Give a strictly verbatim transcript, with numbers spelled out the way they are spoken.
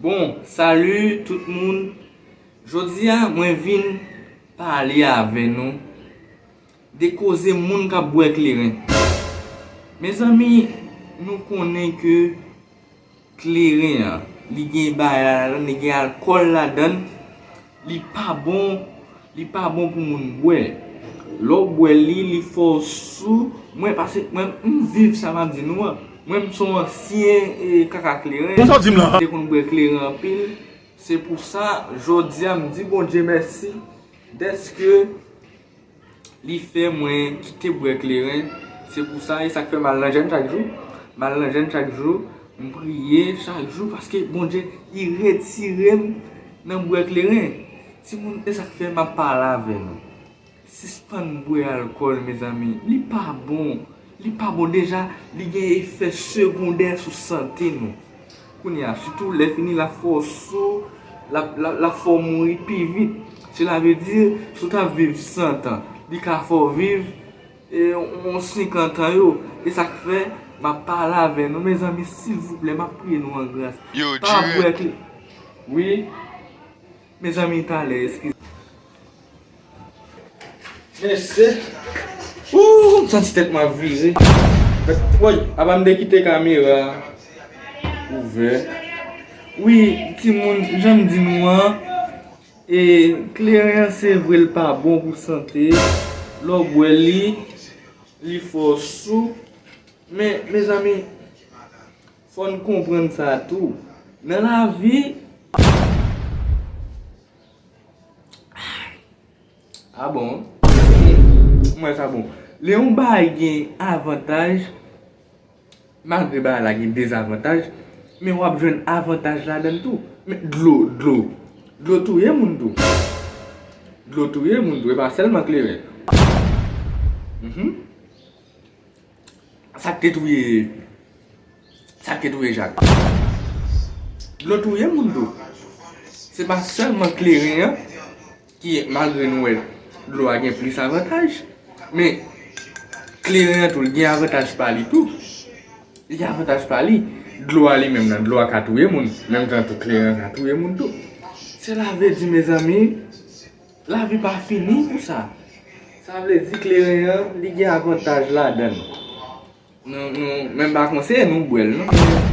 Bon, salut tout moun. Jodi a, mwen vin pale avè nou de koze moun k ap bwè kleren. Mezanmi, nou konnen ke kleren an, li gen bagay ladan, li gen alkòl ladan, li pa bon, li pa bon pou moun bwè. Lè w bwè li, li fè w sou. Mwen, pase mwen, m viv sa m ap di nou an. Mwen, m se yon ansyen e, kaka kleren. Konsa w di m la. M te konn bwè kleren anpil. Se pou sa, jodi a, m di Bondye mèsi dèske li fè mwen kite bwè kleren. Se pou sa, e sa k fè m al nan jèn chak jou. M al nan jèn chak jou, m priye chak jou, paske Bondye, li retire m nan bwè kleren. Timoun, e sa k fè m ap pale avè nou. Sispann bwè alkòl, mezanmi. Li pa bon. Li pa bon deja, li gen efè segondè sou sante nou. Kounye a, sitou lè fini l ap fè w sou, l ap, l ap, l ap fè w mouri pi vit. Sela vle di, si w ta viv san tan, li ka fè w viv e, yon senkant an yo. E sa k fè, m ap pale avè nou, mezanmi, silvouplè, m ap priye nou an gras. Yo, pa bwè kle. Wi. Mezanmi, talè, eskize. Mesye. Ooh, m santi tèt mwen ap vire. Woy, apa m te kite kamera ouvè. Wi, timoun, jan m di nou an, e, kleren an se vre l pa bon pou sante. Lè w bwè li, li fè w sou. Men, mezanmi, fò n konprann sa tou. Nan lavi, a bon. Mwen sa bon. Lè yon bagay gen avantaj, malgre bagay la gen dezavantaj, men w ap jwenn avantaj ladan l tou. Men dlo, dlo. Dlo touye moun tou. Dlo touye moun tou, e pa sèlman kleren. Mhm. Sa k te touye, sa k te touye Jak. Dlo touye moun tou. Se pa sèlman kleren an ki, malgre nou wè dlo a gen plis avantaj, men kleren an tou, li gen avantaj pa li tou. Li gen avantaj pa li. Dlo a li menm nan, dlo a ka touye moun, menm jan tou kleren an ka touye moun tou. Sela vle di, mezanmi, lavi pa fini pou sa. Sa vle di kleren an, li gen avantaj ladan l. Nou, nou, men m pa konseye nou bwè l, non.